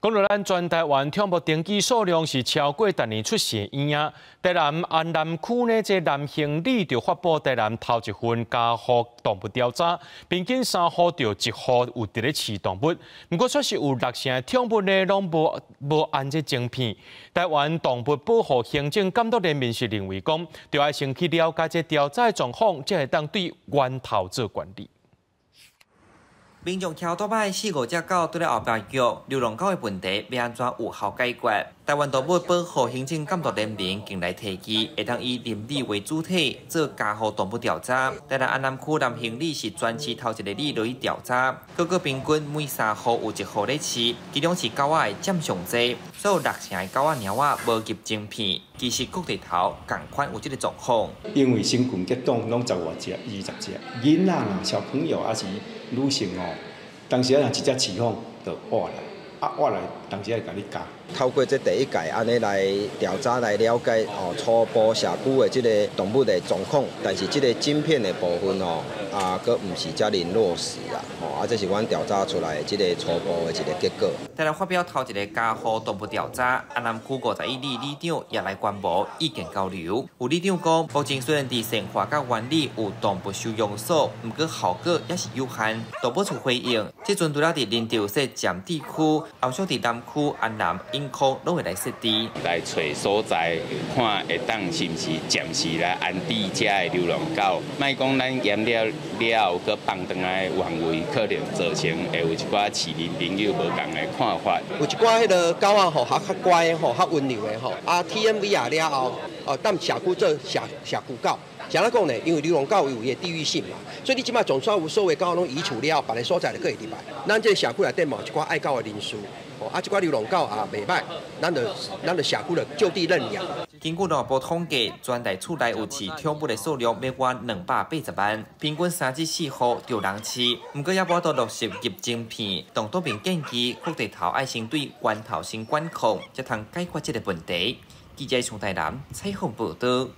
講到咱全台灣寵物登記數量是超過逐年出世嬰仔。台南安南區呢，這南興里就發布台南頭一份家戶動物調查，平均三戶就一戶有佇咧飼動物。毋過確實有六成的寵物呢，攏無無按這晶片。台灣動物保護行政監督聯盟是認為講，著愛先去了解這調查的狀況，才會當對源頭做管理。民眾騎倒擺四五隻狗對咧後壁叫，流浪狗的問題欲按怎有效解決？台灣動物保護行政監督聯盟近來提議，會當以鄰里為主體做家戶動物調查。台南安南區南興里是全市頭一个里落去調查，各個平均每三戶有一戶咧飼，其中飼狗仔的佔上濟，所有六成的狗仔貓仔無翕晶片。其實各地頭仝款有這个狀況。因為新群結黨攏十外隻、20隻，囡仔啦、小朋友抑是女性哦，當時啊，若一隻飼訪就挖來，啊挖來，當時會共你咬。透過這第一屆按呢來調查來了解哦，初步社區的這个動物的狀況，但是這个晶片的部分哦，啊，閣毋是遮爾落實啊，吼啊，這是阮調查出來的這个初步的一个結果。台南發表頭一个家戶動物調查，安南區51里里長也來觀摩意見交流。有里長講，目前雖然佇善化佮灣里有動物收容所，毋過效果也是有限。動保處回應，這陣除了佇林州設暫置區，後續佇南區、安南、永康攏會來設置。來揣所在，看會當是毋是暫時來安置遮的流浪狗。莫講咱驗了了後，閣放轉來原位，可能造成會有一寡市民朋友無仝的看法。有一寡彼个狗仔吼，較較乖的吼，較溫柔的吼，啊 TMV 了後，哦，當社區做社社區狗。怎樣講呢？因為流浪狗有伊的地域性嘛，所以你這擺將所有所有狗攏移除了，別个所在就閣會入來。咱這个社區內底嘛有一寡愛狗的人士，哦，啊，這寡流浪狗也袂䆀，咱就社區就就地認養。根據農業部統計，全台厝內有飼寵物的數量欲逾280萬，平均三至四戶就有人飼。毋過猶無法度落實翕晶片，動保團建議各地頭愛先對源頭先管控，才通解決這个問題。記者從台南採訪報導。